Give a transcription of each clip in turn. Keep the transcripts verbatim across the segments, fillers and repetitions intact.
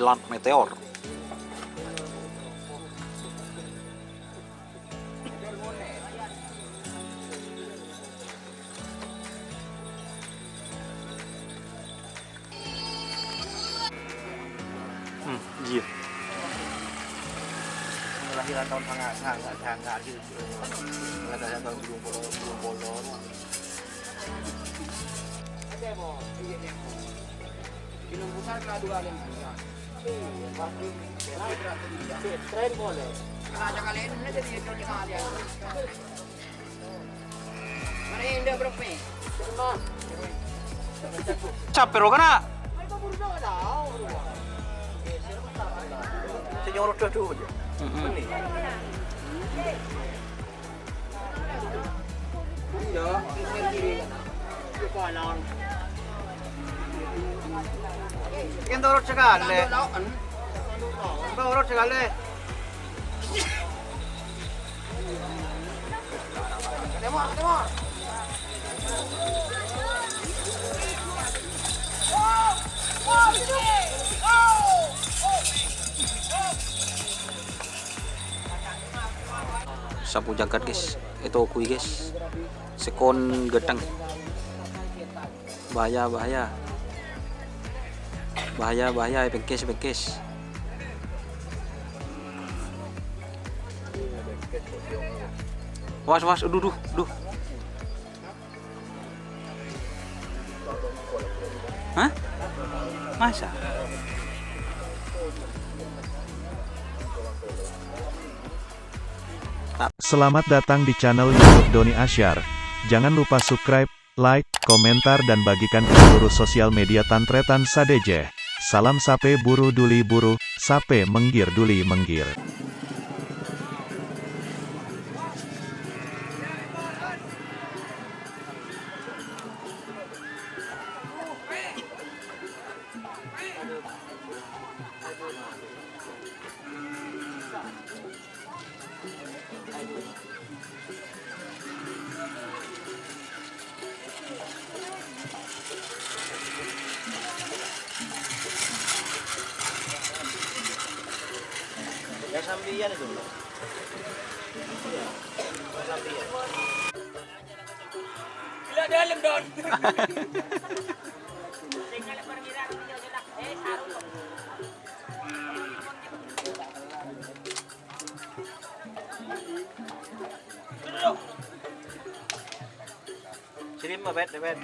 Lan meteor. Hmm, iyâ. Lahiran taon sanga-, sanga-, sanga-, gitu. Lahiran taon telung puluh, telung puluh. Sapè rowa kana'? Sè nyoro dâ-, dâ-, aja. Mm-mm. Iyâ, kiri. Yen turut sakalè. Turut sakalè. Sapo jâgât, guys. Ètoghuwi, guys. Sè kon ghâteng. Bahaya, bahaya. Bahaya, bahaya, èpèngkès, èpèngkès. Was, was, aduh, duh, duh. Hah? Masa? Selamat datang di channel YouTube Doni Asyar. Jangan lupa subscribe, like, komentar, dan bagikan ke seluruh sosial media tan-tarètan sadhâjâ. Salam sapè buru duli buru, sapè mèngghir duli mèngghir. Ya, sambiyan itu. Ya, sambiyan. Gila dalam, Don. Sirim, Pet, Pet.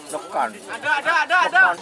Tekan. Ada, ada, ada, ada. Tekan.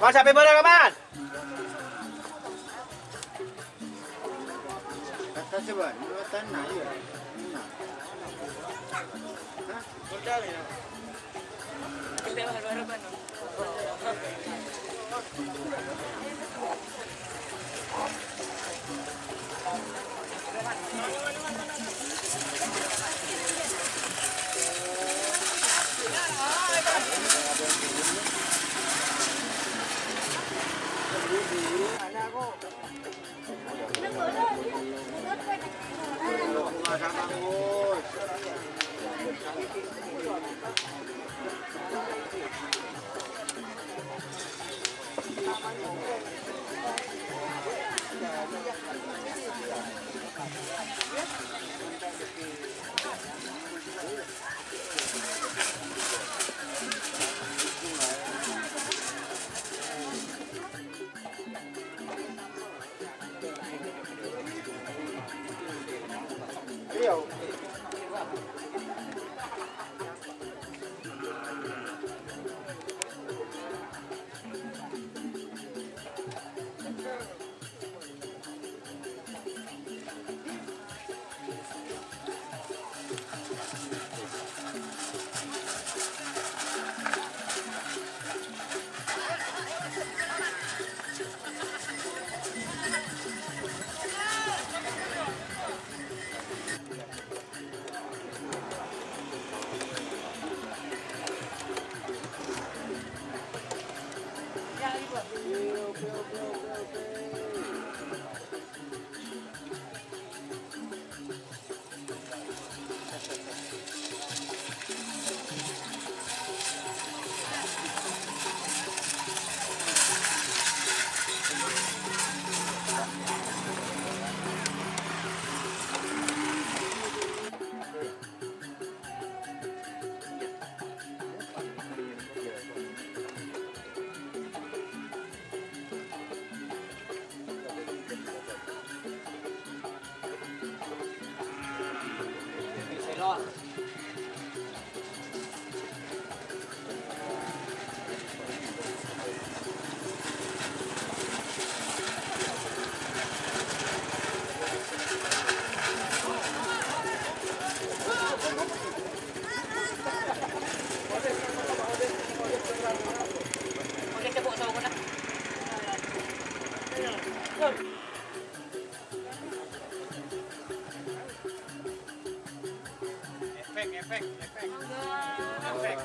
Mas, sampai bareng, Mas. Kata coba, dua tanah, iya. Nah. Hah? Modal ya? Efek, efek, efek. Efek.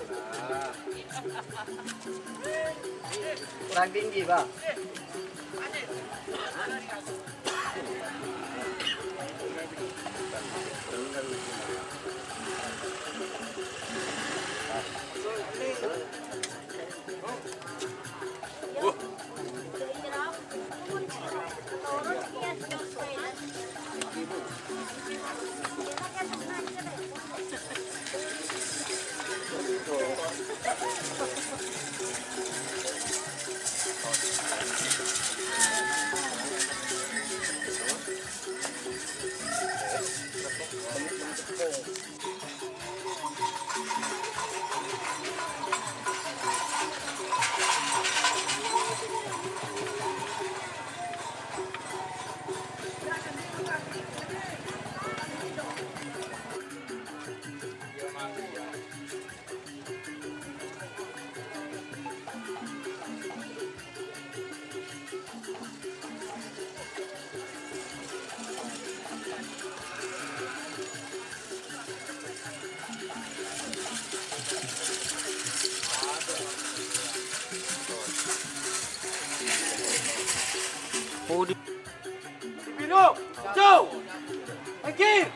Kurang tinggi, Bang. Pudi. Biru, hijau, minggir.